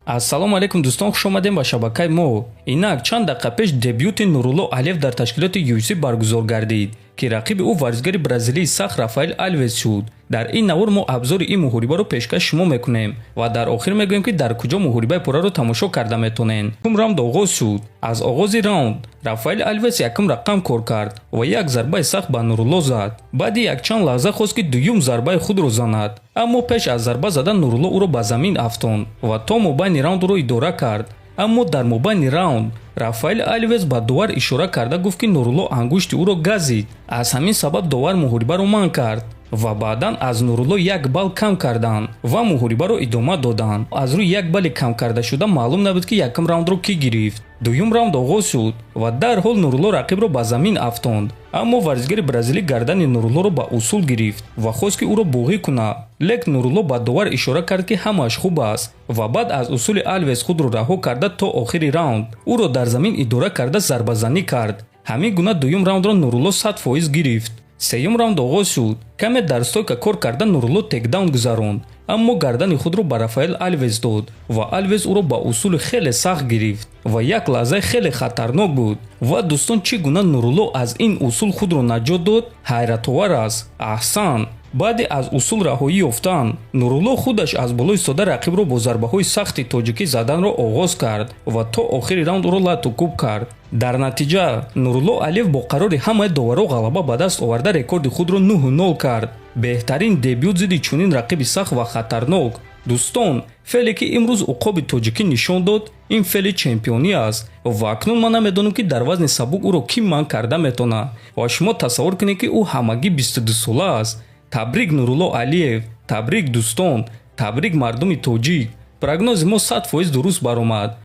Ассалому алайкум, дӯстон, хуш омадем ба шабакаи мо. Инак, чанд дақиқа пеш дебюти Нурулло Алиев дар ташкилоти UFC баргузор гардид, ки рақиби ӯ варзишгари бразилии сахт Рафаэл Алвес шуд. Дар ин навор мо обзори ин муҳорибаро пешкаш шумо мекунем ва дар охир мегӯем, ки дар куҷо муҳорибаи пурраро тамошо карда метавонед. Якум раунд оғоз шуд. Аз оғози раунд Рафаэл Алвес якум рақам кор кард ва як зарбаи сахт ба Нурулло зад. Баъди якчанд лаҳза хост, ки дуюм зарбаи худро занад, аммо пеш аз зарба задан Нурулло ӯро ба замин афтонд ва то мобайни раунд ӯро идора кард. Аммо дар мобайни раунд Рафаэл Алвес ба довар ишора карда гуфт, ки Нурулло ангушти ӯро газид. Аз ҳамин сабаб довар муҳорибаро манъ кард ва баъдан аз Нурулло як балл кам карданд ва муҳорибаро идома доданд. Аз рӯи як балли кам кардашуда маълум набуд, ки якум раундро кӣ гирифт. Дуюм раунд оғоз шуд ва дарҳол Нурулло рақибро ба замин афтонд, аммо варзишгари бразилӣ гардани Нуруллоро ба усул гирифт ва хост, ки ӯро боғӣ кунад. Лек Нурулло ба довар ишора кард, ки ҳамааш хуб аст, ва баъд аз усули Алвес худро раҳо карда, то охири раунд ӯро дар замин идора карда, зарбазанӣ кард. Ҳамин гуна дуюм раундро Нурулло 100% гирифт. Сеюм раунд оғоз шуд. Каме дар стойка кор карда, Нурулло тейкдаун гузаронд, аммо гардани худро ба Рафаэл Алвес дод ва Алвес ӯро ба усули хеле сахт гирифт ва як лаҳзаи хеле хатарнок буд. Ва дӯстон, чӣ гуна Нурулло аз ин усул худро наҷот дод, ҳайратовар аст. Аҳсан! Баъди аз усул раҳоӣ ёфтан, Нурулло худаш аз боло истода рақибро бо зарбаҳои сахти тоҷикӣ заданро оғоз кард ва то охири раунд ӯро лату кӯб кард. Дар натиҷа Нурулло Алиев бо қарори ҳамаи доварҳо ғалаба ба даст оварда, рекорди худро 9-0 кард. Беҳтарин дебют зидди чунин рақиби сахт ва хатарнок. Дӯстон, феъле ки имрӯз уқоби тоҷикӣ нишон дод, ин феъли чемпионӣ аст ва акнун ман намедонам, ки дар вазни сабук ӯро кӣ манъ карда метавонад. Ва шумо тасаввур кунед, ки ӯ ҳамагӣ 22 сола аст. Табрик, Нурулло Алиев! Табрик, дӯстон! Табрик, мардуми тоҷик! Прогнози мо 100% дуруст баромад.